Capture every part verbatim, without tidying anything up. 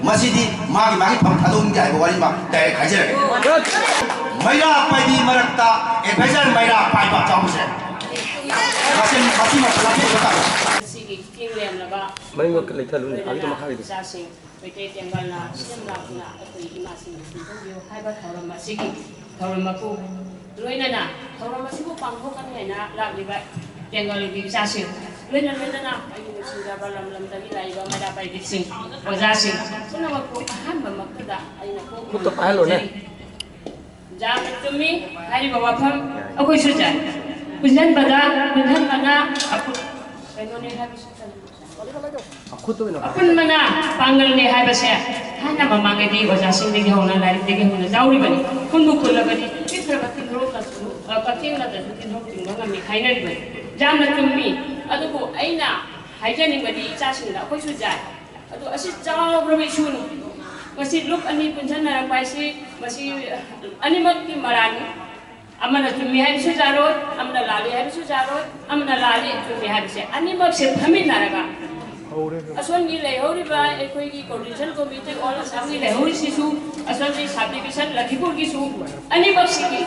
ꯃꯁꯤꯗꯤ ꯃꯥꯒꯤ ꯃꯥꯒꯤ ꯐꯝ ꯊꯥꯗꯣꯛꯅꯤꯡꯗꯦ ꯍꯥꯏꯕ ꯋꯥꯔꯤ ꯑꯃ ꯗꯥꯏꯔꯦꯛ ꯍꯥꯏꯖꯔꯒꯦ꯫ ꯃꯩꯔꯥ ꯄꯥꯏꯕꯤ ꯃꯔꯛꯇ ꯑꯦꯗꯚꯥꯏꯖꯔ ꯃꯩꯔꯥ ꯄꯥꯏꯕ ꯀꯥꯡꯕꯨꯁꯦ, ꯃꯁꯤ ꯃꯁꯤ ꯃꯁꯤ ꯂꯥꯞꯊꯣꯛꯄ ꯇꯥꯕ꯫ ꯃꯁꯤꯒꯤ ꯆꯤꯡ ꯂꯦꯝꯂꯕ ꯃꯅꯤꯡꯃꯛꯇ ꯂꯩꯊꯍꯜꯂꯨꯅꯦ, ꯑꯥꯒꯤꯗꯣ ꯃꯈꯥꯒꯤꯗꯣ꯫ ꯏꯆꯥꯁꯤꯡ ꯃꯩꯇꯩ ꯇꯦꯡꯒꯜꯅ ꯁꯦꯝ ꯂꯥꯛꯇꯨꯅ ꯑꯩꯈꯣꯏ ꯏꯃꯥꯁꯤꯡꯕꯨ ꯄꯨꯟꯊꯣꯛꯄꯤꯌꯨ ꯍꯥꯏꯕ ꯊꯧꯔꯝ ꯑꯁꯤꯒꯤ ꯊꯧꯔꯝ ꯃꯄꯨ, ꯂꯣꯏꯅꯅ ꯊꯧꯔꯝ ꯑꯁꯤꯕꯨ ꯄꯥꯡꯊꯣꯛꯀꯅꯤ ꯍꯥꯏꯅ ꯂꯥꯛꯂꯤꯕ ꯇꯦꯡꯒꯜꯒꯤ ꯏꯆꯥꯁꯤꯡ, ꯂꯣꯏꯅ ꯂꯣꯏꯅꯅ ꯑꯩꯒꯤ ꯅꯨꯡꯁꯤꯖꯔꯕ ꯂꯝ ꯂꯝꯗꯒꯤ ꯂꯥꯛꯏꯕ ꯃꯩꯔꯥ ꯄꯥꯏꯕꯤꯁꯤꯡ, ꯑꯣꯖꯥꯁꯤꯡ ꯄꯨꯝꯅꯃꯛꯄꯨ ꯑꯍꯥꯟꯕꯃꯛꯇꯗ ꯑꯩꯅ ꯀꯣꯛ ꯈꯨꯠꯇ ꯄꯥꯏꯍꯜꯂꯣꯅꯦ꯫ ꯌꯥꯝꯅ ꯆꯨꯝꯃꯤ ꯍꯥꯏꯔꯤꯕ ꯋꯥꯐꯝ꯫ ꯑꯩꯈꯣꯏꯁꯨ ꯆꯥꯏ꯫ ꯄꯨꯟꯁꯤꯟꯕꯗ, ꯄꯨꯟꯁꯤꯟꯕꯅ ꯑꯄꯨ-, ꯀꯩꯅꯣꯅꯦ ꯍꯥꯏꯕꯁꯤ ꯀꯔꯤ? ꯑꯄꯨꯟꯕꯅ ꯄꯥꯡꯒꯜꯅꯦ ꯍꯥꯏꯕꯁꯦ ꯊꯥꯏꯅ ꯃꯃꯥꯡꯉꯩꯗꯤ ꯑꯣꯖꯥꯁꯤꯡꯗꯒꯤ ꯍꯧꯅ, ꯂꯥꯏꯔꯤꯛꯇꯒꯤ ꯍꯧꯅ ꯌꯥꯎꯔꯤꯕꯅꯤ꯫ ꯈꯨꯟꯕꯨ ꯈꯨꯜꯂꯕꯗꯤ ꯄꯤꯛꯈ꯭ꯔꯕ ꯇꯤꯟꯊꯣꯔꯛꯇꯁꯨ, ꯑ, ꯀꯛꯆꯦꯡ ꯅꯠꯇ꯭ꯔꯁꯨ ꯇꯤꯟꯊꯣꯔꯛ ꯆꯤꯡꯕ ꯉꯝꯃꯤ ꯍꯥꯏꯅꯔꯤꯕꯅꯤ꯫ ꯌꯥꯝꯅ ꯆꯨꯝꯃꯤ꯫ ꯑꯗꯨꯕꯨ ꯑꯩꯅ ꯍꯥꯏꯖꯅꯤꯡꯕꯗꯤ ꯏꯆꯥꯁꯤꯡꯗ ꯑꯩꯈꯣꯏꯁꯨ ꯌꯥꯏ꯫ ꯑꯗꯨ ꯑꯁꯤ ꯆꯥꯎꯔꯕ ꯏꯁꯨꯅꯤ꯫ ꯃꯁꯤ ꯂꯨꯞ ꯑꯅꯤ ꯄꯨꯟꯁꯤꯟꯅꯔꯛꯄ ꯍꯥꯏꯁꯤ ꯃꯁꯤ ꯑꯅꯤꯃꯛꯀꯤ ꯃꯔꯥꯜꯅꯤ꯫ ꯑꯃꯅ ꯆꯨꯝꯃꯤ ꯍꯥꯏꯕꯁꯨ ꯌꯥꯔꯣꯏ, ꯑꯃꯅ ꯂꯥꯜꯂꯤ ꯍꯥꯏꯕꯁꯨ ꯌꯥꯔꯣꯏ, ꯑꯃꯅ ꯂꯥꯜꯂꯤ ꯆꯨꯝꯃꯤ ꯍꯥꯏꯕꯁꯦ ꯑꯅꯤꯃꯛꯁꯦ ꯐꯝꯃꯤꯟꯅꯔꯒ ꯑꯁꯣꯝꯒꯤ ꯂꯩꯍꯧꯔꯤꯕ ꯑꯩꯈꯣꯏꯒꯤ coordination committee all Assam ꯒꯤ ꯂꯩꯍꯧꯔꯤꯁꯤꯁꯨ, ꯑꯁꯣꯝꯒꯤ sub division ꯂꯈꯤꯄꯨꯔꯒꯤꯁꯨ, ꯑꯅꯤꯃꯛꯁꯤꯒꯤ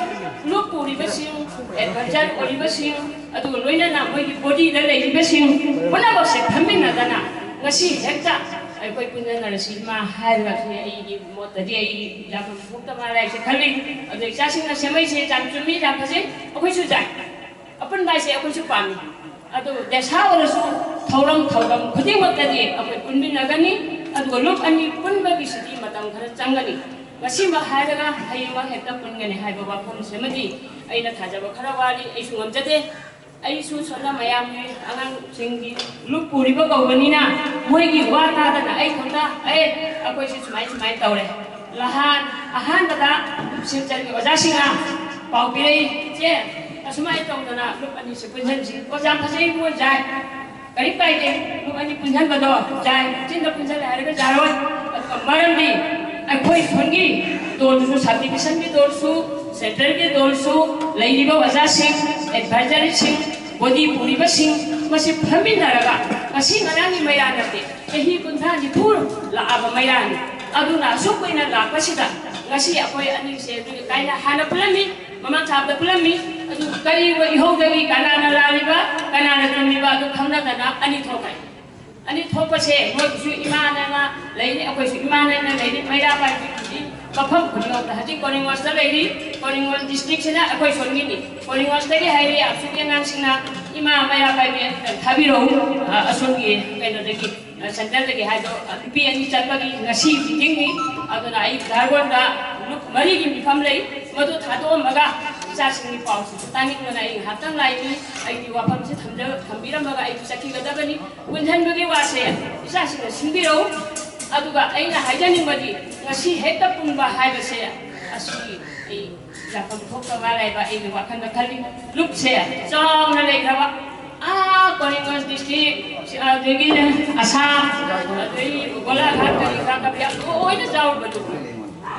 ꯂꯨꯞ ꯄꯨꯔꯤꯕꯁꯤꯡ, advisor ꯑꯣꯏꯔꯤꯕꯁꯤꯡ, ꯑꯗꯨꯒ ꯂꯣꯏꯅꯅ ꯃꯣꯏꯒꯤ body ꯗ ꯂꯩꯔꯤꯕꯁꯤꯡ ꯄꯨꯝꯅꯃꯛꯁꯦ ꯐꯝꯃꯤꯟꯅꯗꯅ ꯉꯁꯤ ꯍꯦꯛꯇ ꯑꯩꯈꯣꯏ ꯄꯨꯟꯖꯟꯅꯔꯁꯤ ꯏꯃꯥ ꯍꯥꯏꯔꯒ ꯑꯩꯒꯤ ꯃꯣꯠꯇꯗꯤ ꯑꯩ ꯌꯥꯝꯅ ꯄꯣꯛꯇ ꯉꯥꯏꯔꯦ ꯍꯥꯏꯁꯦ ꯈꯜꯂꯤ꯫ ꯑꯗꯣ ꯏꯆꯥꯁꯤꯡꯅ ꯁꯦꯝꯃꯛꯏꯁꯦ ꯌꯥꯝ ꯆꯨꯝꯃꯤ, ꯌꯥꯝ ꯐꯖꯩ, ꯑꯩꯈꯣꯏꯁꯨ ꯌꯥꯏ꯫ ꯑꯄꯨꯟꯕ ꯍꯥꯏꯁꯦ ꯑꯩꯈꯣꯏꯁꯨ ꯄꯥꯝꯃꯤ꯫ ꯑꯗꯨ ꯗꯦꯁꯥ ꯑꯣꯏꯔꯁꯨ ꯊꯧꯔꯝ ꯊꯧꯔꯝ ꯈꯨꯗꯤꯡꯃꯛꯇꯗꯤ ꯑꯩꯈꯣꯏ ꯄꯨꯟꯃꯤꯟꯅꯒꯅꯤ꯫ ꯑꯗꯨꯒ ꯂꯨꯞ ꯑꯅꯤ ꯄꯨꯟꯕꯒꯤꯁꯤꯗꯤ ꯃꯇꯝ ꯈꯔ ꯆꯪꯒꯅꯤ꯫ ꯉꯁꯤꯃꯛ ꯍꯥꯏꯔꯒ ꯍꯌꯦꯡꯃꯛ ꯍꯦꯛꯇ ꯄꯨꯟꯒꯅꯤ ꯍꯥꯏꯕ ꯋꯥꯐꯝꯁꯤꯃꯗꯤ ꯑꯩꯅ ꯊꯥꯖꯕ ꯈꯔ ꯋꯥꯠꯂꯤ, ꯑꯩꯁꯨ ꯉꯝꯖꯗꯦ꯫ ꯑꯩꯁꯨ ꯁꯣꯝꯗ ꯃꯌꯥꯝꯒꯤ ꯑꯉꯥꯡꯁꯤꯡꯒꯤ ꯂꯨꯞ ꯄꯨꯔꯤꯕ ꯀꯧꯕꯅꯤꯅ ꯃꯣꯏꯒꯤ ꯋꯥ ꯇꯥꯗꯅ ꯑꯩ ꯈꯛꯇ, "ꯑꯦ, ꯑꯩꯈꯣꯏꯁꯦ ꯁꯨꯃꯥꯏ ꯁꯨꯃꯥꯏꯅ ꯇꯧꯔꯦ"꯫ ꯅꯍꯥꯟ ꯑꯍꯥꯟꯕꯗ ꯁꯤꯜꯆꯔꯒꯤ ꯑꯣꯖꯥꯁꯤꯡꯅ ꯄꯥꯎ ꯄꯤꯔꯛꯏ, "ꯏꯆꯦ, ꯑꯁꯨꯃꯥꯏꯅ ꯇꯧꯗꯅ ꯂꯨꯞ ꯑꯅꯤꯁꯦ ꯄꯨꯟꯁꯤꯟꯁꯤ"꯫ ꯑꯣꯖꯥ ꯐꯖꯩ, ꯃꯣꯏ ꯌꯥꯏ, ꯀꯔꯤꯝ ꯀꯥꯏꯗꯦ, ꯂꯨꯞ ꯑꯅꯤ ꯄꯨꯟꯁꯤꯟꯕꯗꯣ ꯌꯥꯏ, ꯆꯤꯟꯗ ꯄꯨꯟꯁꯤꯜꯂꯦ ꯍꯥꯏꯔꯒ ꯌꯥꯔꯣꯏ꯫ ꯑꯗꯨꯒ ꯃꯔꯝꯗꯤ ꯑꯩꯈꯣꯏ ꯈꯨꯟꯒꯤ ꯗꯣꯜꯗꯨꯁꯨ, sub division ꯒꯤ ꯗꯣꯜꯁꯨ, central ꯒꯤ ꯗꯣꯜꯁꯨ, ꯂꯩꯔꯤꯕ ꯑꯣꯖꯥꯁꯤꯡ, advisor ꯁꯤꯡ, body ꯄꯨꯔꯤꯕꯁꯤꯡ, ꯃꯁꯤ ꯐꯝꯃꯤꯟꯅꯔꯒ ꯉꯁꯤ ꯉꯔꯥꯡꯒꯤ ꯃꯩꯔꯥ ꯅꯠꯇꯦ, ꯆꯍꯤ ꯀꯨꯟꯊ꯭ꯔꯥ ꯅꯤꯐꯨ ꯂꯥꯛꯑꯕ ꯃꯩꯔꯥꯅꯤ꯫ ꯑꯗꯨꯅ ꯑꯁꯨꯛ ꯀꯨꯏꯅ ꯂꯥꯛꯄꯁꯤꯗ ꯉꯁꯤ ꯑꯩꯈꯣꯏ ꯑꯅꯤꯁꯦ ꯑꯗꯨꯒꯤ ꯀꯥꯏꯅ ꯍꯥꯟꯅ ꯄꯨꯜꯂꯝꯃꯤ, ꯃꯃꯥꯡ ꯊꯥꯕꯗ ꯄꯨꯜꯂꯝꯃꯤ꯫ ꯑꯗꯨ ꯀꯔꯤꯒꯨꯝꯕ ꯏꯍꯧꯗꯒꯤ ꯀꯅꯥꯅ ꯂꯥꯜꯂꯤꯕ, ꯀꯅꯥꯅ ꯆꯨꯝꯃꯤꯕ ꯑꯗꯨ ꯈꯪꯅꯗꯅ ꯑꯅꯤ ꯊꯣꯛꯈ꯭ꯔꯦ꯫ ꯑꯅꯤ ꯊꯣꯛꯄꯁꯦ ꯃꯣꯏꯒꯤꯁꯨ ꯏꯃꯥꯅꯅ ꯂꯩꯔꯤ, ꯑꯩꯈꯣꯏꯁꯨ ꯏꯃꯥꯅꯅ ꯂꯩꯔꯤ꯫ ꯃꯩꯔꯥ ꯄꯥꯏꯕꯤꯒꯤꯗꯤ ꯃꯐꯝ ꯈꯨꯗꯤꯡꯃꯛꯇ ꯍꯧꯖꯤꯛ ꯀꯣꯔꯤꯡꯒꯣꯟꯁꯇ ꯂꯩꯔꯤ꯫ ꯀꯣꯔꯤꯡꯒꯣꯟ ꯗꯤꯁꯇ꯭ꯔꯤꯛꯁꯤꯅ ꯑꯩꯈꯣꯏ ꯁꯣꯝꯒꯤꯅꯤ꯫ ꯀꯣꯔꯤꯡꯒꯣꯟꯁꯇꯒꯤ ꯍꯥꯏꯔꯤ ꯑꯁꯨꯝꯒꯤ ꯑꯉꯥꯡꯁꯤꯡꯅ ꯏꯃꯥ ꯃꯩꯔꯥ ꯄꯥꯏꯕꯤ ꯊꯥꯕꯤꯔꯛꯎ, ꯑ, ꯑꯁꯣꯝꯒꯤ ꯀꯩꯅꯣꯗꯒꯤ, ꯑ, ꯁꯦꯟꯇꯔꯗꯒꯤ ꯍꯥꯏꯗꯣ, ꯑ, ꯅꯨꯄꯤ ꯑꯅꯤ ꯆꯠꯄꯒꯤ ꯉꯁꯤ ꯃꯤꯇꯤꯡꯅꯤ꯫ ꯑꯗꯨꯅ ꯑꯩ ꯙꯥꯔꯒꯣꯟꯗ ꯂꯨꯞ ꯃꯔꯤꯒꯤ ꯃꯤꯐꯝ ꯂꯩ, ꯃꯗꯨ ꯊꯥꯗꯣꯛꯑꯝꯃꯒ ꯏꯆꯥꯁꯤꯡꯒꯤ ꯄꯥꯎꯁꯤꯁꯨ ꯇꯥꯅꯤꯡꯕꯅ ꯑꯩ ꯉꯥꯏꯍꯥꯛꯇꯪ ꯂꯥꯛꯏꯅꯤ꯫ ꯑꯩꯒꯤ ꯋꯥꯐꯝꯁꯦ ꯊꯝꯖ-, ꯊꯝꯕꯤꯔꯝꯃꯒ ꯑꯩꯁꯨ ꯆꯠꯈꯤꯒꯗꯕꯅꯤ꯫ ꯄꯨꯟꯁꯤꯟꯕꯒꯤ ꯋꯥꯁꯦ ꯏꯆꯥꯁꯤꯡꯅ ꯁꯤꯟꯕꯤꯔꯛꯎ꯫ ꯑꯗꯨꯒ ꯑꯩꯅ ꯍꯥꯏꯖꯅꯤꯡꯕꯗꯤ ꯉꯁꯤ ꯍꯦꯛꯇ ꯄꯨꯟꯕ ꯍꯥꯏꯕꯁꯦ ꯑꯁꯤ ꯑꯩ ꯌꯥꯐꯝ ꯊꯣꯛꯇꯕ ꯂꯩꯕ ꯑꯩꯒꯤ ꯋꯥꯈꯜꯗ ꯈꯜꯂꯤ꯫ ꯂꯨꯞꯁꯦ ꯆꯥꯎꯅ ꯂꯩꯈ꯭ꯔꯕ, ꯑꯥ, ꯀꯔꯤꯝꯒꯟꯖ ꯗꯤꯁꯇ꯭ꯔꯤꯛ, ꯑꯗꯒꯤ ꯑꯁꯥꯝ, ꯑꯗꯒꯤ ꯒꯣꯂꯥꯘꯥꯠ ꯀꯔꯤ ꯀꯔꯥ ꯀꯕꯤꯌꯥ ꯂꯣꯏꯅ ꯆꯥꯎꯔꯕꯗꯨ꯫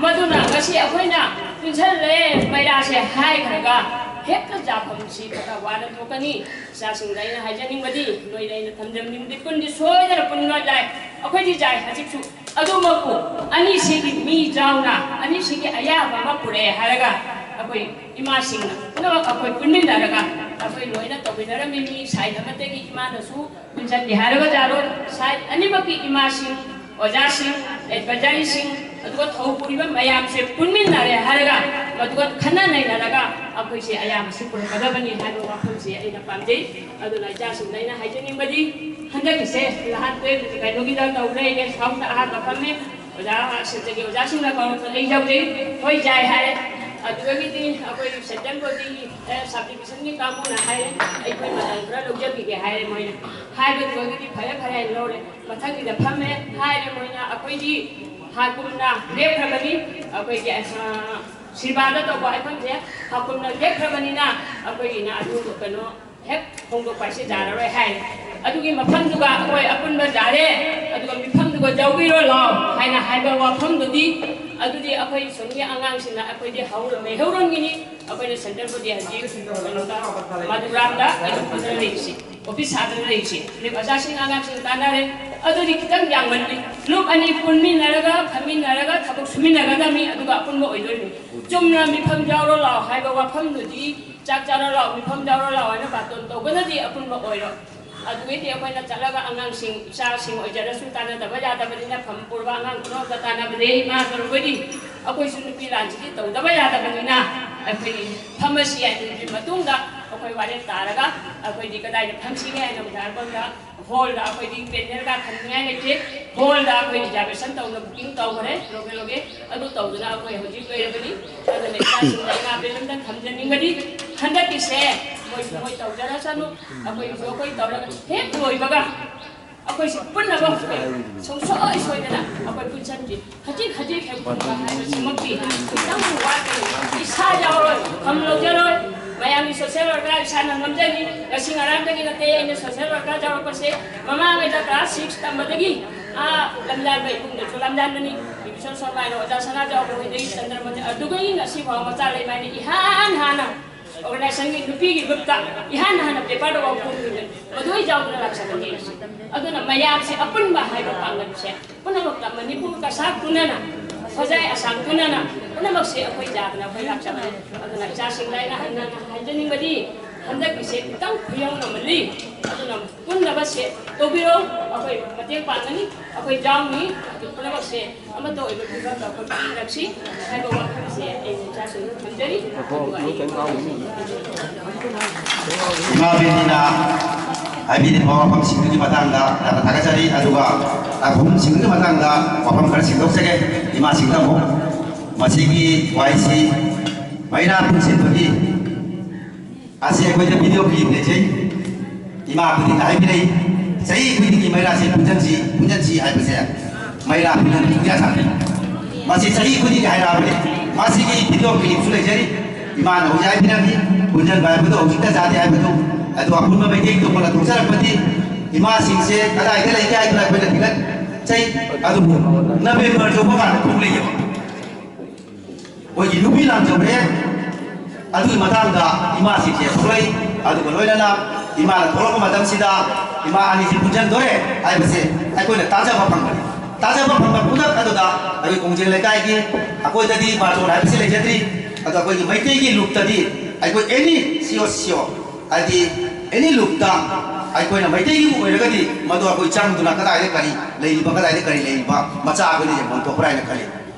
ꯃꯗꯨꯅ ꯉꯁꯤ ꯑꯩꯈꯣꯏꯅ ꯄꯨꯟꯁꯜꯂꯦ, ꯃꯩꯔꯥꯁꯦ ꯍꯥꯏꯈ꯭ꯔꯒ ꯍꯦꯛꯇ ꯖꯥꯐꯝꯁꯤ ꯈꯔ ꯋꯥꯅ ꯊꯣꯛꯀꯅꯤ꯫ ꯏꯆꯥꯁꯤꯡꯗ ꯑꯩꯅ ꯍꯥꯏꯖꯅꯤꯡꯕꯗꯤ, ꯅꯣꯏꯗ ꯑꯩꯅ ꯊꯝꯖꯅꯤꯡꯕꯗꯤ, ꯄꯨꯟꯗꯤ ꯁꯣꯏꯗꯅ ꯄꯨꯟꯕ ꯌꯥꯏ, ꯑꯩꯈꯣꯏꯗꯤ ꯌꯥꯏ ꯍꯧꯖꯤꯛꯁꯨ꯫ ꯑꯗꯨꯃꯛꯄꯨ ꯑꯅꯤꯁꯤꯒꯤ ꯃꯤ ꯆꯥꯎꯅ, ꯑꯅꯤꯁꯤꯒꯤ ꯑꯌꯥꯕ ꯑꯃ ꯄꯨꯔꯛꯑꯦ ꯍꯥꯏꯔꯒ ꯑꯩꯈꯣꯏ ꯏꯃꯥꯁꯤꯡꯅ ꯄꯨꯝꯅꯃꯛ ꯑꯩꯈꯣꯏ ꯄꯨꯟꯃꯤꯟꯅꯔꯒ ꯑꯩꯈꯣꯏ ꯂꯣꯏꯅ ꯇꯧꯃꯤꯟꯅꯔꯝꯃꯤ꯫ ꯃꯤ ꯁꯥꯏꯠ ꯑꯃꯠꯇꯒꯤ ꯏꯃꯥꯅꯁꯨ ꯄꯨꯟꯁꯤꯟꯒꯦ ꯍꯥꯏꯔꯒ ꯌꯥꯔꯣꯏ, ꯁꯥꯏꯠ ꯑꯅꯤꯃꯛꯀꯤ ꯏꯃꯥꯁꯤꯡ, ꯑꯣꯖꯥꯁꯤꯡ, ꯑꯦꯗꯚꯥꯏꯖꯔꯤꯁꯤꯡ, ꯑꯗꯨꯒ ꯊꯧ ꯄꯨꯔꯤꯕ ꯃꯌꯥꯝꯁꯦ ꯄꯨꯟꯃꯤꯟꯅꯔꯦ ꯍꯥꯏꯔꯒ ꯃꯗꯨꯒ ꯈꯟꯅ ꯅꯩꯅꯔꯒ ꯑꯩꯈꯣꯏꯁꯦ ꯑꯌꯥꯕꯁꯤ ꯄꯨꯔꯛꯀꯗꯕꯅꯤ ꯍꯥꯏꯕ ꯋꯥꯐꯝꯁꯦ ꯑꯩꯅ ꯄꯥꯝꯖꯩ꯫ ꯑꯗꯨꯅ ꯏꯆꯥꯁꯤꯡꯗ ꯑꯩꯅ ꯍꯥꯏꯖꯅꯤꯡꯕꯗꯤ, ꯍꯟꯗꯛꯀꯤꯁꯦ ꯅꯍꯥꯟ ꯀꯩꯅꯣꯒꯤꯗ ꯇꯧꯔꯦ, ꯒꯦꯁ ꯍꯥꯎꯁꯇ ꯑꯍꯥꯟꯕ ꯐꯝꯃꯦ꯫ ꯑꯣꯖꯥ ꯁꯤꯗꯒꯤ ꯑꯣꯖꯥꯁꯤꯡꯅ ꯀꯧꯔꯛꯄ ꯑꯩ ꯌꯧꯔꯦ꯫ ꯍꯣꯏ, ꯌꯥꯏ ꯍꯥꯏꯔꯦ꯫ ꯑꯗꯨꯗꯒꯤꯗꯤ ꯑꯩꯈꯣꯏ ꯁꯦꯟꯇ꯭ꯔꯦꯜ ꯕꯣꯗꯤ, ꯑꯦ, ꯁꯕ ꯗꯤꯕꯤꯖꯟꯒꯤ ꯀꯥꯡꯕꯨꯅ ꯍꯥꯏꯔꯦ, ꯑꯩꯈꯣꯏ ꯃꯇꯝ ꯈꯔ ꯂꯧꯖꯈꯤꯒꯦ ꯍꯥꯏꯔꯦ ꯃꯣꯏꯅ꯫ ꯍꯥꯏꯕꯗꯨꯗꯒꯤꯗꯤ ꯐꯔꯦ ꯐꯔꯦ ꯍꯥꯏꯅ ꯂꯧꯔꯦ꯫ ꯃꯊꯪꯒꯤꯗ ꯐꯝꯃꯦ ꯍꯥꯏꯔꯦ ꯃꯣꯏꯅ꯫ ꯑꯩꯈꯣꯏꯗꯤ ꯍꯥꯀꯨꯝꯅ ꯂꯦꯞꯈ꯭ꯔꯕꯅꯤ꯫ ꯑꯩꯈꯣꯏꯒꯤ, ꯑ, ꯁꯤꯕꯥꯗ ꯇꯧꯕ ꯍꯥꯏꯐꯝꯁꯦ ꯍꯥꯀꯨꯝꯅ ꯂꯦꯞꯈ꯭ꯔꯕꯅꯤꯅ ꯑꯩꯈꯣꯏꯒꯤꯅ ꯑꯗꯨ ꯀꯩꯅꯣ ꯍꯦꯛ ꯍꯣꯡꯗꯣꯛꯄ ꯍꯥꯏꯁꯦ ꯌꯥꯔꯔꯣꯏ ꯍꯥꯏ꯫ ꯑꯗꯨꯒꯤ ꯃꯐꯝꯗꯨꯒ ꯑꯩꯈꯣꯏ ꯑꯄꯨꯟꯕ ꯌꯥꯔꯦ, ꯑꯗꯨꯒ ꯃꯤꯐꯝꯗꯨꯒ ꯌꯥꯎꯕꯤꯔꯣ ꯂꯥꯎ ꯍꯥꯏꯅ ꯍꯥꯏꯕ ꯋꯥꯐꯝꯗꯨꯗꯤ, ꯑꯗꯨꯗꯤ ꯑꯩꯈꯣꯏ ꯁꯣꯝꯒꯤ ꯑꯉꯥꯡꯁꯤꯡꯅ ꯑꯩꯈꯣꯏꯗꯤ ꯍꯧꯔ-, ꯃꯩꯍꯧꯔꯣꯟꯒꯤꯅꯤ, ꯑꯩꯈꯣꯏꯅ ꯁꯦꯟꯇ꯭ꯔꯦꯜ ꯕꯣꯗꯤ ꯍꯧꯖꯤꯛ ꯀꯩꯅꯣꯗ, ꯃꯗꯨꯔꯥꯝꯗ ꯑꯩꯈꯣꯏ ꯄꯨꯟꯅ ꯂꯩꯔꯤꯁꯤ꯫ ꯑꯣꯐꯤꯁ ꯁꯥꯗꯅ ꯂꯩꯔꯤꯁꯦ꯫ ꯍꯧꯖꯤꯛ ꯑꯣꯖꯥꯁꯤꯡ ꯑꯉꯥꯡꯁꯤꯡ ꯇꯥꯟꯅꯔꯦ꯫ ꯑꯗꯨꯗꯤ ꯈꯤꯇꯪ ꯌꯥꯡꯃꯜꯂꯤ꯫ ꯒ꯭ꯔꯨꯞ ꯑꯅꯤ ꯄꯨꯟꯃꯤꯟꯅꯔꯒ, ꯐꯝꯃꯤꯟꯅꯔꯒ, ꯊꯕꯛ ꯁꯨꯃꯤꯟꯅꯒꯗꯕꯅꯤ, ꯑꯗꯨꯒ ꯑꯄꯨꯟꯕ ꯑꯣꯏꯗꯣꯔꯤꯕꯅꯤ꯫ ꯆꯨꯝꯅ ꯃꯤꯐꯝ ꯌꯥꯎꯔꯣ ꯂꯥꯛꯑꯣ ꯍꯥꯏꯕ ꯋꯥꯐꯝꯗꯨꯗꯤ, ꯆꯥꯛ ꯆꯥꯔꯣ ꯂꯥꯛꯑꯣ, ꯃꯤꯐꯝ ꯌꯥꯎꯔꯣ ꯂꯥꯛꯑꯣ ꯍꯥꯏꯅ ꯕꯥꯇꯣꯟ ꯇꯧꯕꯅꯗꯤ ꯑꯄꯨꯟꯕ ꯑꯣꯏꯔꯣꯏ꯫ ꯑꯗꯨꯒꯤꯗꯤ ꯑꯩꯈꯣꯏꯅ ꯆꯠꯂꯒ ꯑꯉꯥꯡꯁꯤꯡ, ꯏꯆꯥꯁꯤꯡ ꯑꯣꯏꯖꯔꯁꯨ ꯇꯥꯟꯅꯗꯕ ꯌꯥꯗꯕꯅꯤꯅ, ꯐꯝ ꯄꯨꯔꯕ ꯑꯉꯥꯡ ꯄꯨꯝꯅꯃꯛꯇ ꯇꯥꯟꯅꯕꯗꯤ ꯏꯃꯥ ꯇꯧꯔꯕꯗꯤ ꯑꯩꯈꯣꯏꯁꯨ ꯅꯨꯄꯤ ꯂꯥꯟꯁꯤꯗꯤ ꯇꯧꯗꯕ ꯌꯥꯗꯕꯅꯤꯅ, ꯑꯩꯈꯣꯏ ꯐꯝꯃꯁꯤ ꯍꯥꯏꯕꯒꯤ ꯃꯇꯨꯡꯗ ꯑꯩꯈꯣꯏ ꯋꯥꯔꯦꯞ ꯇꯥꯔꯒ ꯑꯩꯈꯣꯏꯗꯤ ꯀꯗꯥꯏꯗ ꯐꯝꯁꯤꯒꯦ ꯍꯥꯏꯅ ꯑꯣꯖꯥ ꯍꯣꯜꯗ, ꯑꯩꯈꯣꯏꯗꯤ ꯄꯦꯅꯦꯜꯒ ꯊꯝꯅꯤꯡꯉꯥꯏ ꯂꯩꯇꯦ꯫ ꯍꯣꯜꯗ ꯑꯩꯈꯣꯏ ꯔꯤꯖꯥꯔꯕꯦꯁꯟ ꯇꯧꯅ ꯕꯨꯀꯤꯡ ꯇꯧꯈ꯭ꯔꯦ, ꯂꯣꯀꯦꯜ ꯂꯣꯀꯦꯜ꯫ ꯑꯗꯨ ꯇꯧꯗꯅ ꯑꯩꯈꯣꯏ ꯍꯧꯖꯤꯛ ꯂꯩꯔꯕꯅꯤ꯫ ꯑꯗꯨꯅ ꯏꯆꯥꯁꯤꯡꯗ ꯑꯩꯅ ꯑꯕꯦꯜ ꯑꯃꯗ ꯊꯝꯖꯅꯤꯡꯕꯗꯤ, ꯍꯟꯗꯛꯀꯤꯁꯦ ꯃꯣꯏ, ꯃꯣꯏ ꯇꯧꯖꯔꯁꯅꯨ, ꯑꯩꯈꯣꯏꯒꯤꯁꯨ ꯑꯩꯈꯣꯏ ꯇꯧꯔꯒ ꯍꯦꯛ ꯂꯣꯏꯕꯒ ꯑꯩꯈꯣꯏꯁꯤ ꯄꯨꯟꯅꯃꯛ ꯁꯨꯡꯁꯣꯏ ꯁꯣꯏꯗꯅ ꯑꯩꯈꯣꯏ ꯄꯨꯟꯁꯤꯟꯁꯤ꯫ ꯈꯖꯤꯛ ꯈꯖꯤꯛ ꯍꯦꯛ ꯄꯨꯟꯕ ꯍꯥꯏꯕꯁꯤꯃꯛꯇꯤ ꯈꯤꯇꯪ ꯋꯥꯠꯀꯅꯤ꯫ ꯏꯁꯥ ꯌꯥꯎꯔꯣꯏ, ꯐꯝ ꯂꯧꯖꯔꯣꯏ꯫ ꯃꯌꯥꯝꯒꯤ ꯁꯣꯁꯦꯜ ꯋꯥꯔꯀꯔ ꯏꯁꯥꯅ ꯉꯝꯖꯅꯤ꯫ ꯉꯁꯤ ꯉꯔꯥꯡꯗꯒꯤ ꯅꯠꯇꯦ ꯑꯩꯅ ꯁꯣꯁꯦꯜ ꯋꯥꯔꯀꯔ ꯌꯥꯎꯔꯛꯄꯁꯦ꯫ ꯃꯃꯥꯡꯉꯩꯗ ꯀ꯭ꯂꯥꯁ ꯁꯤꯛꯁ ꯇꯝꯕꯗꯒꯤ, ꯑꯥ, ꯂꯝꯖꯥꯟꯕ ꯏꯕꯨꯡꯗꯁꯨ ꯂꯝꯖꯥꯟꯕꯅꯤ, ꯕꯤꯁꯣꯟ ꯁꯣꯔꯃꯥꯏꯅ ꯑꯣꯖꯥ ꯁꯅꯥꯖꯥꯎꯕ ꯍꯣꯏꯗꯒꯤ ꯆꯟꯗ꯭ꯔꯃꯅꯤ, ꯑꯗꯨꯗꯒꯤ ꯉꯁꯤ ꯐꯥꯎ ꯃꯆꯥ ꯂꯩꯃꯥꯏꯅ ꯏꯍꯥꯟ ꯍꯥꯟꯅ ꯑꯣꯔꯒꯅꯥꯏꯖꯦꯁꯟꯒꯤ ꯅꯨꯄꯤꯒꯤ ꯒ꯭ꯔꯨꯞꯇ ꯏꯍꯥꯟ ꯍꯥꯟꯅ ꯄꯦꯄꯔꯗ ꯋꯥ ꯐꯣꯡꯈꯤꯕꯅꯤ꯫ ꯃꯗꯨ ꯑꯩ ꯌꯥꯎꯗꯅ ꯂꯥꯛꯆꯕꯅꯤ꯫ ꯑꯗꯨꯅ ꯃꯌꯥꯝꯁꯦ ꯑꯄꯨꯟꯕ ꯍꯥꯏꯕ ꯄꯥꯡꯒꯜꯁꯦ ꯄꯨꯝꯅꯃꯛꯇ ꯃꯅꯤꯄꯨꯔ ꯀꯁꯥ ꯄꯨꯟꯅꯅ, ꯈꯣꯖꯥꯏ ꯑꯁꯥꯝ ꯄꯨꯟꯅꯅ ꯄꯨꯝꯅꯃꯛꯁꯦ ꯑꯩꯈꯣꯏ ꯌꯥꯗꯅ ꯑꯩꯈꯣꯏ ꯂꯥꯛꯆꯕꯅꯤ꯫ ꯑꯗꯨꯅ ꯏꯆꯥꯁꯤꯡꯗ ꯑꯩꯅ ꯍꯟꯅ ꯍꯟꯖꯅꯤꯡꯕꯗꯤ, ꯍꯟꯗꯛꯀꯤꯁꯦ ꯈꯤꯇꯪ ꯈꯨꯌꯧꯅ ꯑꯃꯜꯂꯤ꯫ ꯑꯗꯨꯅ ꯄꯨꯟꯅꯕꯁꯦ ꯇꯧꯕꯤꯔꯣ, ꯑꯩꯈꯣꯏ ꯃꯇꯦꯡ ꯄꯥꯡꯒꯅꯤ, ꯑꯩꯈꯣꯏ ꯌꯥꯎꯅꯤ꯫ ꯑꯗꯨ ꯄꯨꯝꯅꯃꯛꯁꯦ ꯑꯃꯠꯇ ꯑꯣꯏꯕ ꯐꯤꯕꯝꯗ ꯑꯩꯈꯣꯏ ꯄꯨꯟꯁꯤꯜꯂꯛꯁꯤ ꯍꯥꯏꯕ ꯋꯥꯐꯝꯁꯦ ꯑꯩ ꯏꯆꯥꯁꯤꯡꯗ ꯊꯝꯖꯔꯤ꯫ ꯑꯗꯨꯒ ꯑꯩ ꯏꯃꯥ ꯕꯦꯇꯤꯅ ꯍꯥꯏꯕꯤꯔꯤꯕ ꯋꯥꯐꯝꯁꯤꯡꯗꯨꯒꯤ ꯃꯇꯥꯡꯗ ꯌꯥꯝꯅ ꯊꯥꯒꯠꯆꯔꯤ꯫ ꯑꯗꯨꯒ ꯂꯥꯏꯐꯝꯁꯤꯡꯗꯨꯒꯤ ꯃꯇꯥꯡꯗ ꯋꯥꯐꯝ ꯈꯔ ꯁꯦꯡꯗꯣꯛꯆꯒꯦ꯫ ꯏꯃꯥꯁꯤꯡꯗ ꯑꯃꯨꯛ ꯃꯁꯤꯒꯤ ꯋꯥꯏꯁꯤ ꯃꯩꯔꯥ ꯄꯨꯟꯁꯤꯟꯕꯒꯤ ꯑꯁꯤ ꯑꯩꯈꯣꯏꯗ ꯚꯤꯗꯤꯑꯣ ꯀ꯭ꯂꯤꯞ ꯂꯩꯖꯩ꯫ ꯏꯃꯥ ꯈꯨꯗꯤꯡꯅ ꯍꯥꯏꯕꯤꯔꯛꯏ, ꯆꯍꯤ ꯈꯨꯗꯤꯡꯒꯤ ꯃꯩꯔꯥꯁꯦ ꯄꯨꯟꯁꯤꯟꯁꯤ, ꯄꯨꯟꯁꯤꯟꯁꯤ ꯍꯥꯏꯕꯁꯦ ꯃꯩꯔꯥ ꯄꯨꯟꯁꯤꯟꯕ ꯁꯨꯡꯌꯥ ꯌꯥꯗꯦ꯫ ꯃꯁꯤ ꯆꯍꯤ ꯈꯨꯗꯤꯡꯒꯤ ꯍꯥꯏꯔꯛꯑꯕꯅꯤ꯫ ꯃꯁꯤꯒꯤ ꯚꯤꯗꯤꯑꯣ ꯀ꯭ꯂꯤꯞꯁꯨ ꯂꯩꯖꯔꯤ꯫ ꯏꯃꯥꯅ ꯍꯧꯖꯤꯛ ꯍꯥꯏꯕꯤꯔꯝꯃꯤ, ꯄꯨꯟꯁꯤꯟꯕ ꯍꯥꯏꯕꯗꯣ ꯍꯧꯖꯤꯛꯇ ꯆꯥꯗꯦ ꯍꯥꯏꯕꯗꯨ꯫ ꯑꯗꯣ ꯑꯄꯨꯟꯕ ꯃꯩꯇꯩ ꯇꯣꯡꯕꯅ ꯊꯣꯛꯆꯔꯛꯄꯗꯤ ꯏꯃꯥꯁꯤꯡꯁꯦ ꯀꯗꯥꯏꯗ ꯂꯩꯒꯦ ꯍꯥꯏꯗꯨꯅ ꯑꯩꯈꯣꯏꯅ ꯊꯤꯒꯠꯆꯩ꯫ ꯑꯗꯨꯕꯨ ꯅꯕꯦꯝꯕꯔ ꯌꯧꯕ ꯀꯥꯟꯗ ꯊꯣꯛꯂꯛꯑꯦꯕ꯫ ꯑꯩꯈꯣꯏꯒꯤ ꯅꯨꯄꯤ ꯂꯥꯟꯖꯧꯔꯦ꯫ ꯑꯗꯨꯒꯤ ꯃꯇꯥꯡꯗ ꯏꯃꯥꯁꯤꯡꯁꯦ ꯊꯣꯛꯂꯛꯏ꯫ ꯑꯗꯨꯒ ꯂꯣꯏꯅꯅ ꯏꯃꯥꯅ ꯊꯣꯛꯂꯛꯄ ꯃꯇꯝꯁꯤꯗ ꯏꯃꯥ ꯑꯅꯤꯁꯤ ꯄꯨꯟꯁꯤꯟꯗꯣꯔꯦ ꯍꯥꯏꯕꯁꯦ ꯑꯩꯈꯣꯏꯅ ꯇꯥꯖꯕ ꯐꯪꯕꯅꯤ꯫ ꯇꯥꯖꯕ ꯐꯪꯕ ꯈꯨꯗꯛ ꯑꯗꯨꯗ ꯑꯩꯈꯣꯏ ꯀꯣꯡꯖꯦꯡ ꯂꯩꯀꯥꯏꯒꯤ, ꯑꯩꯈꯣꯏꯗꯗꯤ ꯕꯥꯔꯇꯣꯟ ꯍꯥꯏꯕꯁꯤ ꯂꯩꯖꯗ꯭ꯔꯤ꯫ ꯑꯗꯣ ꯑꯩꯈꯣꯏꯒꯤ ꯃꯩꯇꯩꯒꯤ ꯂꯨꯞꯇꯗꯤ ꯑꯩꯈꯣꯏ ꯑꯦꯅꯤ ꯁꯤꯑꯣ ꯁꯤꯑꯣ, ꯍꯥꯏꯗꯤ ꯑꯦꯅꯤ ꯂꯨꯞꯇ ꯑꯩꯈꯣꯏꯅ ꯃꯩꯇꯩꯒꯤ ꯑꯣꯏꯔꯒꯗꯤ ꯃꯗꯨ ꯑꯩꯈꯣꯏ ꯆꯪꯗꯨꯅ ꯀꯗꯥꯏꯗ ꯀꯔꯤ ꯂꯩꯔꯤꯕ, ꯀꯗꯥꯏꯗ ꯀꯔꯤ ꯂꯩꯔꯤꯕ ꯃꯆꯥ ꯑꯩꯈꯣꯏꯅ ꯌꯦꯡꯐꯝ ꯊꯣꯛꯄ꯭ꯔꯥ ꯍꯥꯏꯅ ꯈꯜꯂꯤ꯫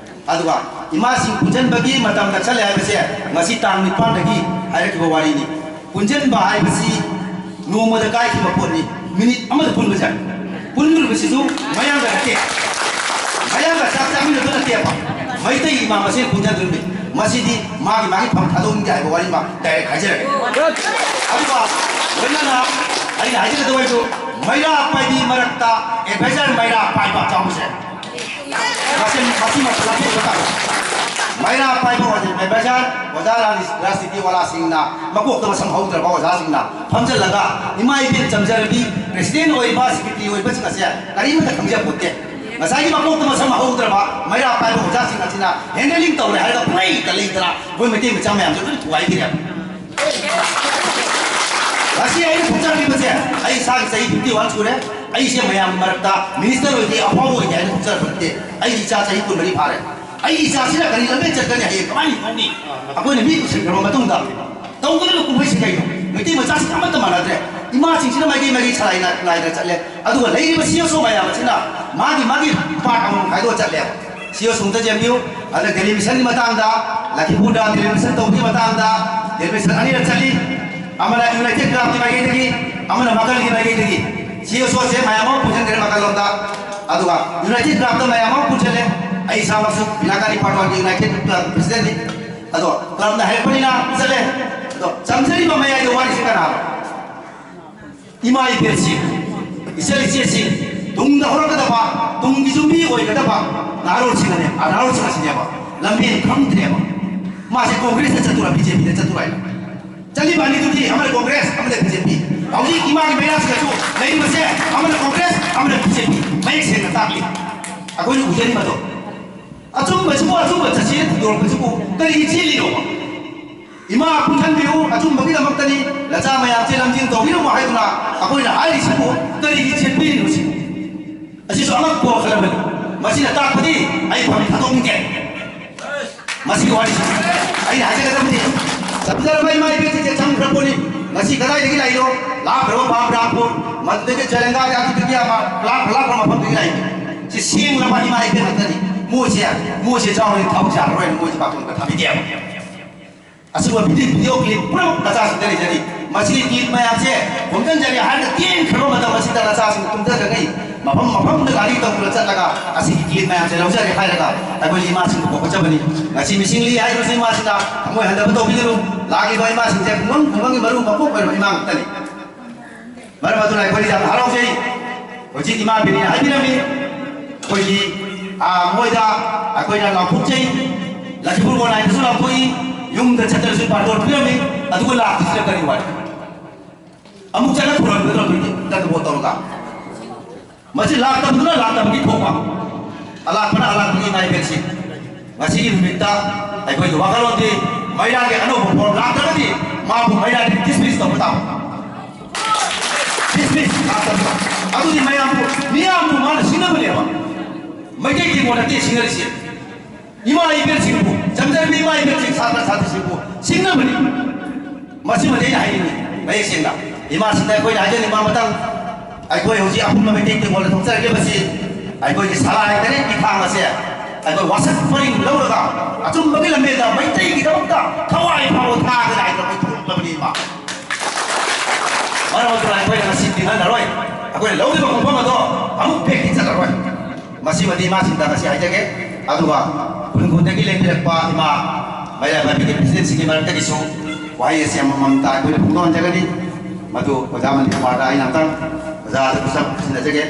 ꯑꯗꯨꯒ ꯏꯃꯥꯁꯤꯡ ꯄꯨꯟꯁꯤꯟꯕꯒꯤ ꯃꯇꯝ ꯅꯛꯁꯜꯂꯦ ꯍꯥꯏꯕꯁꯦ ꯉꯁꯤ ꯇꯥꯡ ꯅꯤꯄꯥꯟꯗꯒꯤ ꯍꯥꯏꯔꯛꯈꯤꯕ ꯋꯥꯔꯤꯅꯤ꯫ ꯄꯨꯟꯁꯤꯟꯕ ꯍꯥꯏꯕꯁꯤ ꯅꯣꯡꯃꯗ ꯀꯥꯏꯈꯤꯕ ꯄꯣꯠꯅꯤ꯫ ꯃꯤꯅꯤꯠ ꯑꯃꯗ ꯄꯨꯟꯕꯁꯦ, ꯄꯨꯟꯗ꯭ꯔꯤꯕꯁꯤꯁꯨ ꯃꯌꯥꯡꯒ ꯅꯠꯇꯦ, ꯃꯌꯥꯡꯒ ꯆꯥꯛ ꯆꯥꯃꯤꯟꯅꯕ ꯅꯠꯇꯦꯕ꯫ ꯃꯩꯇꯩ ꯏꯃꯥ ꯃꯁꯦꯟ ꯄꯨꯟꯁꯤꯟꯗꯣꯔꯤꯕꯅꯤ꯫ ꯃꯁꯤꯗꯤ ꯃꯥꯒꯤ ꯃꯥꯒꯤ ꯐꯝ ꯊꯥꯗꯣꯛꯅꯤꯡꯗꯦ ꯍꯥꯏꯕ ꯋꯥꯔꯤ ꯑꯃ ꯗꯥꯏꯔꯦꯛ ꯍꯥꯏꯖꯔꯒꯦ꯫ ꯑꯗꯨꯒ ꯂꯣꯏꯅꯅ ꯑꯩꯅ ꯍꯥꯏꯖꯒꯗꯕ ꯍꯥꯏꯗꯨ, ꯃꯩꯔꯥ ꯄꯥꯏꯕꯤ ꯃꯔꯛꯇ ꯑꯦꯗꯚꯥꯏꯖꯔ ꯃꯩꯔꯥ ꯄꯥꯏꯕ ꯆꯥꯎꯕꯁꯦ, ꯃꯁꯤ ꯃꯁꯤ ꯃꯁꯤ ꯂꯥꯞꯊꯣꯛꯄ ꯇꯥꯔꯦ꯫ ꯃꯩꯔꯥ ꯄꯥꯏꯕ ꯑꯣꯏꯔꯗꯤ ꯃꯦꯕꯦꯖꯥꯔ ꯑꯣꯖꯥ ꯔꯥꯖ-, ꯔꯥꯖꯅꯤꯇꯤ ꯋꯥꯂꯥꯁꯤꯡꯅ, ꯃꯀꯣꯛꯇ ꯃꯁꯝ ꯍꯧꯗ꯭ꯔꯕ ꯑꯣꯖꯥꯁꯤꯡꯅ ꯐꯝꯖꯤꯜꯂꯒ ꯏꯃꯥ ꯏꯕꯦꯟ ꯆꯝꯖꯔꯕꯤ, ꯄ꯭ꯔꯦꯁꯤꯗꯦꯟ ꯑꯣꯏꯕ, ꯁꯦꯀ꯭ꯔꯦꯇꯔꯤ ꯑꯣꯏꯕꯁꯤꯡ ꯑꯁꯦ ꯀꯔꯤꯃꯠꯇ ꯈꯪꯖꯄꯣꯠꯇꯦ꯫ ꯉꯁꯥꯏꯒꯤ ꯃꯀꯣꯛꯇ ꯃꯁꯝ ꯍꯧꯗ꯭ꯔꯕ ꯃꯩꯔꯥ ꯄꯥꯏꯕ ꯑꯣꯖꯥꯁꯤꯡ ꯑꯁꯤꯅ ꯍꯦꯟꯗꯂꯤꯡ ꯇꯧꯔꯦ ꯍꯥꯏꯔꯒ ꯄꯨꯡꯂꯩꯇ ꯂꯩꯇꯅ ꯑꯩꯈꯣꯏ ꯃꯩꯇꯩ ꯃꯆꯥ ꯃꯌꯥꯝꯁꯦ ꯂꯣꯏ ꯊꯨꯒꯥꯏꯕꯤꯔꯦꯕ꯫ ꯉꯁꯤ ꯑꯩꯅ ꯊꯣꯛꯆꯔꯛꯂꯤꯕꯁꯦ, ꯑꯩ ꯏꯁꯥꯒꯤ ꯆꯍꯤ fifty one ꯁꯨꯔꯦ꯫ ꯑꯩꯁꯦ ꯃꯌꯥꯝꯒꯤ ꯃꯔꯛꯇ ꯃꯤꯅꯤꯁꯇꯔ ꯑꯣꯏꯗꯦ, ꯑꯐꯥꯎꯕ ꯑꯣꯏꯗꯦ ꯍꯥꯏꯅ ꯊꯣꯛꯆꯔꯛꯄ ꯅꯠꯇꯦ꯫ ꯑꯩꯒꯤ ꯏꯆꯥ ꯆꯍꯤ ꯀꯨꯟꯃꯔꯤ ꯐꯥꯔꯦ꯫ ꯑꯩꯒꯤ ꯏꯆꯥꯁꯤꯅ ꯀꯔꯤ ꯂꯝꯕꯦꯟ ꯆꯠꯀꯅꯤ? ꯍꯌꯦꯡ ꯀꯃꯥꯏꯅ ꯍꯤꯡꯒꯅꯤ? ꯑꯩꯈꯣꯏꯅ ꯃꯤ ꯄꯨꯁꯤꯟꯈ꯭ꯔꯕ ꯃꯇꯨꯡꯗ ꯇꯧꯒꯗꯕ ꯀꯨꯝꯍꯩꯁꯤ ꯀꯩꯅꯣ? ꯃꯩꯇꯩ ꯃꯆꯥꯁꯤꯡ ꯑꯃꯠꯇ ꯃꯥꯟꯅꯗ꯭ꯔꯦ꯫ ꯏꯃꯥꯁꯤꯡꯁꯤꯅ ꯃꯥꯏꯀꯩ ꯃꯥꯏꯀꯩ ꯁꯂꯥꯏ ꯅꯥꯏ-, ꯅꯥꯏꯗꯅ ꯆꯠꯂꯦ꯫ ꯑꯗꯨꯒ ꯂꯩꯔꯤꯕ ꯁꯤ ꯑꯦꯁ ꯑꯣ ꯃꯌꯥꯝ ꯑꯁꯤꯅ ꯃꯥꯒꯤ ꯃꯥꯒꯤ ꯄꯥꯔꯠ ꯑꯃꯃꯝ ꯈꯥꯏꯗꯣꯛꯑ ꯆꯠꯂꯦꯕ꯫ ꯁꯤ ꯑꯦꯁ ꯑꯣ ꯑꯃꯇ ꯌꯦꯡꯕꯤꯌꯨ꯫ ꯑꯗ ꯗꯦꯂꯤꯃꯤꯁꯟꯒꯤ ꯃꯇꯥꯡꯗ, ꯂꯈꯤꯄꯨꯔꯗ ꯗꯦꯂꯤꯃꯤꯁꯟ ꯇꯧꯕꯒꯤ ꯃꯇꯥꯡꯗ ꯗꯦꯂꯤꯃꯤꯁꯟ ꯑꯅꯤꯔꯛ ꯆꯠꯂꯤ꯫ ꯑꯃꯅ ꯌꯨꯅꯥꯏꯇꯦꯠ ꯀ꯭ꯂꯕꯀꯤ ꯃꯥꯏꯀꯩꯗꯒꯤ, ꯑꯃꯅ ꯃꯀꯜꯒꯤ ꯃꯥꯏꯀꯩꯗꯒꯤ꯫ ꯁꯤ ꯑꯦꯁ ꯑꯣꯁꯦ ꯃꯌꯥꯝ ꯑꯃ ꯄꯨꯟꯁꯤꯟꯈ꯭ꯔꯦ ꯃꯀꯜꯂꯣꯝꯗ꯫ ꯑꯗꯨꯒ ꯌꯨꯅꯥꯏꯇꯦꯠ ꯀ꯭ꯂꯕꯇ ꯃꯌꯥꯝ ꯑꯃ ꯄꯨꯟꯁꯤꯜꯂꯦ꯫ ꯑꯩ ꯏꯁꯥꯃꯛꯁꯨ ꯕꯤꯂꯥꯀꯥꯅꯤ ꯄꯥꯔꯠ ꯋꯥꯟꯒꯤ ꯌꯨꯅꯥꯏꯇꯦꯠ ꯀ꯭ꯂꯕ ꯄ꯭ꯔꯁꯤꯗꯦꯟꯠꯅꯤ꯫ ꯑꯗꯣ ꯀ꯭ꯂꯕꯅ ꯍꯥꯏꯔꯛꯄꯅꯤꯅ ꯆꯠꯂꯦ꯫ ꯑꯗꯣ ꯆꯪꯖꯔꯤꯕ ꯃꯌꯥꯏꯗ ꯋꯥꯔꯤꯁꯤ ꯀꯅꯥꯅꯣ? ꯏꯃꯥ ꯏꯕꯦꯜꯁꯤꯡ, ꯏꯆꯜ ꯏꯆꯦꯁꯤꯡ, ꯇꯨꯡꯗ ꯍꯧꯔꯛꯀꯗꯕ, ꯇꯨꯡꯒꯤ ꯌꯨꯝꯕꯤ ꯑꯣꯏꯒꯗꯕ ꯅꯍꯥꯔꯣꯜꯁꯤꯡꯅꯅꯦ, ꯅꯍꯥꯔꯣꯜꯁꯤꯡ ꯑꯁꯤꯅꯦꯕ ꯂꯝꯕꯦꯟ ꯈꯪꯗ꯭ꯔꯦꯕ꯫ ꯃꯥꯁꯦ ꯀꯣꯡꯒ꯭ꯔꯦꯁꯇ ꯆꯠꯇꯣꯏꯔꯥ, ꯕꯤ ꯖꯦ ꯄꯤꯗ ꯆꯠꯇꯣꯏꯔꯥ ꯍꯥꯏꯅ꯫ ꯆꯠꯂꯤꯕ ꯑꯅꯤꯗꯨꯗꯤ ꯑꯃꯅ ꯀꯣꯡꯒ꯭ꯔꯦꯁ, ꯑꯃꯅ ꯕꯤ ꯖꯦ ꯄꯤ꯫ ꯍꯧꯖꯤꯛ ꯏꯃꯥꯒꯤ ꯃꯩꯔꯥꯁꯤꯗꯁꯨ ꯂꯩꯔꯤꯕꯁꯦ ꯑꯃꯅ ꯀꯣꯡꯒ꯭ꯔꯦꯁ, ꯑꯃꯅ ꯕꯤ ꯖꯦ ꯄꯤ꯫ ꯃꯌꯦꯛ ꯁꯦꯡꯅ ꯇꯥꯛꯂꯤ꯫ ꯑꯩꯈꯣꯏꯅ ꯎꯖꯔꯤꯕꯗꯣ꯫ ꯑꯆꯨꯝꯕꯁꯤꯕꯨ ꯑꯆꯨꯝꯕ ꯆꯠꯁꯦꯅ ꯊꯤꯗꯣꯔꯛꯄꯁꯤꯕꯨ ꯀꯔꯤꯒꯤ ꯆꯦꯜꯂꯤꯅꯣꯕ? ꯏꯃꯥ ꯄꯨꯟꯁꯤꯟꯕꯤꯌꯨ, ꯑꯆꯨꯝꯕꯒꯤꯗꯃꯛꯇꯅꯤ, ꯅꯆꯥ ꯃꯌꯥꯝꯁꯦ ꯂꯝꯖꯤꯡ ꯇꯧꯕꯤꯔꯝꯃꯣ ꯍꯥꯏꯗꯨꯅ ꯑꯩꯈꯣꯏꯅ ꯍꯥꯏꯔꯤꯁꯤꯕꯨ ꯀꯔꯤꯒꯤ ꯆꯦꯟꯕꯤꯔꯤꯅꯣ ꯁꯤ? ꯑꯁꯤꯁꯨ ꯑꯉꯛꯄ ꯋꯥꯈꯜ ꯑꯃꯅꯤ꯫ ꯃꯁꯤꯅ ꯇꯥꯛꯄꯗꯤ ꯑꯩ ꯐꯝ ꯊꯥꯗꯣꯛꯅꯤꯡꯗꯦ꯫ ꯃꯁꯤꯒꯤ ꯋꯥꯔꯤꯁꯤ ꯑꯩꯅ ꯍꯥꯏꯖꯒꯗꯕꯗꯤ, ꯆꯠꯖꯔꯕ ꯏꯃꯥ ꯏꯕꯦꯟꯁꯤꯡꯁꯦ ꯆꯪꯈ꯭ꯔ ꯄꯣꯠꯅꯤ꯫ ꯉꯁꯤ ꯀꯗꯥꯏꯗꯒꯤ ꯂꯥꯛꯏꯅꯣ? ꯂꯥꯞꯈ꯭ꯔꯕ ꯕꯥꯕ꯭ꯔꯥꯝꯄꯨꯔ, ꯃꯗꯨꯗꯒꯤ ꯖꯂꯦꯡꯒꯥꯗ, ꯑꯗꯨꯗꯒꯤ ꯑꯃ ꯂꯥꯞꯈ꯭ꯔ ꯂꯥꯞꯈ꯭ꯔ ꯃꯐꯝꯗꯒꯤ ꯂꯥꯛꯏꯅꯤ꯫ ꯁꯤ ꯁꯦꯡꯂꯕ ꯏꯃꯥ ꯏꯕꯦꯟ ꯉꯥꯛꯇꯅꯤ꯫ ꯃꯣꯏꯁꯦ, ꯃꯣꯏꯁꯦ ꯆꯥꯎꯔꯗꯤ ꯊꯕꯛꯁꯦ ꯌꯥꯔꯔꯣꯏꯅ ꯃꯣꯏꯁꯦ ꯕꯥꯇꯣꯟꯒ ꯊꯥꯕꯤꯗꯦꯕ꯫ ꯑꯁꯤꯒꯨꯝꯕ ꯚꯤꯗꯤꯑꯣ, ꯚꯤꯗꯤꯑꯣ ꯀ꯭ꯂꯤꯞ ꯄꯨꯝꯅꯃꯛ ꯅꯆꯥꯁꯤꯡꯗ ꯂꯩꯖꯔꯤ꯫ ꯃꯁꯤꯒꯤ ꯀ꯭ꯂꯤꯞ ꯃꯌꯥꯝꯁꯦ ꯈꯣꯝꯖꯤꯟꯖꯔꯤ ꯍꯥꯏꯔꯒ ꯇꯦꯟꯈ꯭ꯔꯕ ꯃꯇꯝ ꯑꯁꯤꯗ ꯅꯆꯥꯁꯤꯡ ꯇꯨꯝꯊꯖꯒꯅꯤ꯫ ꯃꯐꯝ ꯃꯐꯝꯗ ꯒꯥꯔꯤ ꯇꯧꯗꯨꯅ ꯆꯠꯂꯒ ꯑꯁꯤꯒꯤ ꯀ꯭ꯂꯤꯞ ꯃꯌꯥꯝꯁꯦ ꯂꯧꯖꯔꯦ ꯍꯥꯏꯔꯒ ꯑꯩꯈꯣꯏꯒꯤ ꯏꯃꯥꯁꯤꯡꯕꯨ ꯀꯧꯈꯠꯆꯕꯅꯤ꯫ ꯉꯁꯤ ꯃꯤꯁꯤꯡꯂꯤ ꯍꯥꯏꯔꯤꯕꯁꯤ ꯏꯃꯥꯁꯤꯡꯅ ꯊꯃꯣꯏ ꯍꯟꯊꯕ ꯇꯧꯕꯤꯒꯅꯨ꯫ ꯂꯥꯛꯂꯤꯕ ꯏꯃꯥꯁꯤꯡꯁꯦ ꯈꯨꯡꯒꯪ ꯈꯨꯡꯒꯪꯒꯤ ꯃꯔꯨ ꯃꯀꯣꯛ ꯑꯣꯏꯔꯕ ꯏꯃꯥ ꯉꯥꯛꯇꯅꯤ꯫ ꯃꯔꯝ ꯑꯗꯨꯅ ꯑꯩꯈꯣꯏ ꯌꯥꯝ ꯍꯔꯥꯎꯖꯩ꯫ ꯍꯧꯖꯤꯛ ꯏꯃꯥ ꯕꯦꯅꯤꯅ ꯍꯥꯏꯕꯤꯔꯝꯃꯤ, ꯑꯩꯈꯣꯏꯒꯤ, ꯑꯥ, ꯃꯣꯏꯗ ꯑꯩꯈꯣꯏꯅ ꯂꯥꯎꯊꯣꯛꯆꯩ, ꯂꯛꯈꯤꯄꯨꯔ ꯑꯣꯟꯂꯥꯏꯟꯗꯁꯨ ꯂꯥꯎꯊꯣꯛꯏ, ꯌꯨꯝꯗ ꯆꯠꯇ꯭ꯔꯁꯨ ꯄꯥꯔꯇꯣꯟ ꯄꯤꯔꯝꯃꯤ, ꯑꯗꯨꯒ ꯂꯥꯛꯇ꯭ꯔꯤꯁꯤꯅ ꯀꯔꯤ ꯋꯥꯔꯤ? ꯑꯃꯨꯛ ꯆꯠꯂ ꯈꯨꯔꯨꯝꯒꯗ꯭ꯔꯣ ꯑꯩꯈꯣꯏꯗꯤ ꯇꯠ ꯚꯣꯠ ꯇꯧꯔꯒ? ꯃꯁꯤ ꯂꯥꯛꯇꯕꯗꯨꯅ ꯂꯥꯛꯇꯕꯒꯤ ꯊꯣꯛꯄ, ꯑꯂꯥꯛꯄꯅ ꯑꯂꯥꯛꯄꯒꯤ ꯏꯃꯥ ꯏꯕꯦꯟꯁꯤ꯫ ꯉꯁꯤꯒꯤ ꯅꯨꯃꯤꯠꯇ ꯑꯩꯈꯣꯏꯒꯤ ꯋꯥꯈꯜꯂꯣꯟꯗꯤ ꯃꯩꯔꯥꯒꯤ ꯑꯅꯧꯕ ꯐꯣꯔꯝ ꯂꯥꯛꯇ꯭ꯔꯒꯗꯤ ꯃꯥꯕꯨ ꯃꯩꯔꯥꯗꯒꯤ ꯗꯤꯁꯃꯤꯁ ꯇꯧꯕ ꯇꯥꯕ꯫ ꯗꯤꯁꯃꯤꯁ ꯂꯥꯛꯇꯕ꯫ ꯑꯗꯨꯗꯤ ꯃꯌꯥꯝꯕꯨ, ꯃꯤꯌꯥꯝꯕꯨ ꯃꯥꯅ ꯁꯤꯟꯅꯕꯅꯦꯕ꯫ ꯃꯩꯇꯩ ꯇꯦꯡꯒꯣꯜ ꯅꯠꯇꯦ ꯁꯤꯟꯅꯔꯤꯁꯦ꯫ ꯏꯃꯥ ꯏꯕꯦꯜꯁꯤꯡꯕꯨ, ꯆꯝꯗꯔꯕꯤ ꯏꯃꯥ ꯏꯕꯦꯜꯁꯤꯡ, ꯁꯥꯇ꯭ꯔ ꯁꯥꯇ꯭ꯔꯤꯁꯤꯡꯕꯨ ꯁꯤꯡꯅꯕꯅꯤ꯫ ꯃꯁꯤꯃꯗꯤ ꯑꯩꯅ ꯍꯥꯏꯅꯤꯡꯉꯤ ꯃꯌꯦꯛ ꯁꯦꯡꯅ꯫ ꯏꯃꯥꯁꯤꯡꯗ ꯑꯩꯈꯣꯏꯅ ꯍꯥꯏꯖꯅꯤꯡꯕ ꯑꯃꯇꯪ, ꯑꯩꯈꯣꯏ ꯍꯧꯖꯤꯛ ꯑꯄꯨꯟꯕ ꯃꯩꯇꯩ ꯇꯦꯡꯒꯣꯜꯗ ꯊꯣꯛꯆꯔꯛꯂꯤꯕꯁꯤ ꯑꯩꯈꯣꯏꯒꯤ ꯁꯂꯥꯏ ꯇꯔꯦꯠꯀꯤ ꯊꯥꯡ ꯑꯁꯦ ꯑꯩꯈꯣꯏ ꯋꯥꯁꯛ ꯄꯔꯤꯡ ꯂꯧꯔꯒ ꯑꯆꯨꯝꯕꯒꯤ ꯂꯝꯕꯦꯜꯗ ꯃꯩꯇꯩꯒꯤꯗꯃꯛꯇ ꯊꯋꯥꯏ ꯐꯥꯎꯕ ꯊꯥꯗꯅ ꯑꯩꯈꯣꯏ ꯊꯣꯛꯂꯕꯅꯤ ꯏꯃꯥ꯫ ꯃꯔꯝ ꯑꯗꯨꯅ ꯑꯩꯈꯣꯏꯅ ꯉꯁꯤ ꯇꯤꯡꯍꯜꯂꯔꯣꯏ꯫ ꯑꯩꯈꯣꯏꯅ ꯂꯧꯔꯤꯕ ꯈꯣꯡꯐꯝ ꯑꯗꯣ ꯑꯃꯨꯛ ꯕꯦꯛꯇꯤ ꯆꯠꯂꯔꯣꯏ꯫ ꯃꯁꯤꯃꯗꯤ ꯏꯃꯥꯁꯤꯡꯗ ꯉꯁꯤ ꯍꯥꯏꯖꯒꯦ꯫ ꯑꯗꯨꯒ ꯈꯨꯟ ꯈꯨꯟꯗꯒꯤ ꯂꯦꯡꯕꯤꯔꯛꯄ ꯏꯃꯥ ꯃꯩꯔꯥ ꯄꯥꯏꯕꯤꯒꯤ ꯄ꯭ꯔꯁꯤꯗꯦꯟꯁꯤꯡꯒꯤ ꯃꯔꯛꯇꯒꯤꯁꯨ ꯋꯥꯍꯩ ꯑꯁꯤ ꯑꯃꯃꯝꯇ ꯑꯩꯈꯣꯏꯅ ꯐꯣꯡꯗꯣꯛꯍꯟꯖꯒꯅꯤ꯫ ꯃꯗꯨ ꯑꯣꯖꯥ ꯃꯅꯤꯀꯨꯃꯥꯔꯗ ꯑꯩꯅ ꯑꯝꯇꯪ ꯑꯣꯖꯥꯗ ꯈꯨꯠꯁꯝ ꯈꯨꯠꯁꯤꯟꯅꯖꯒꯦ꯫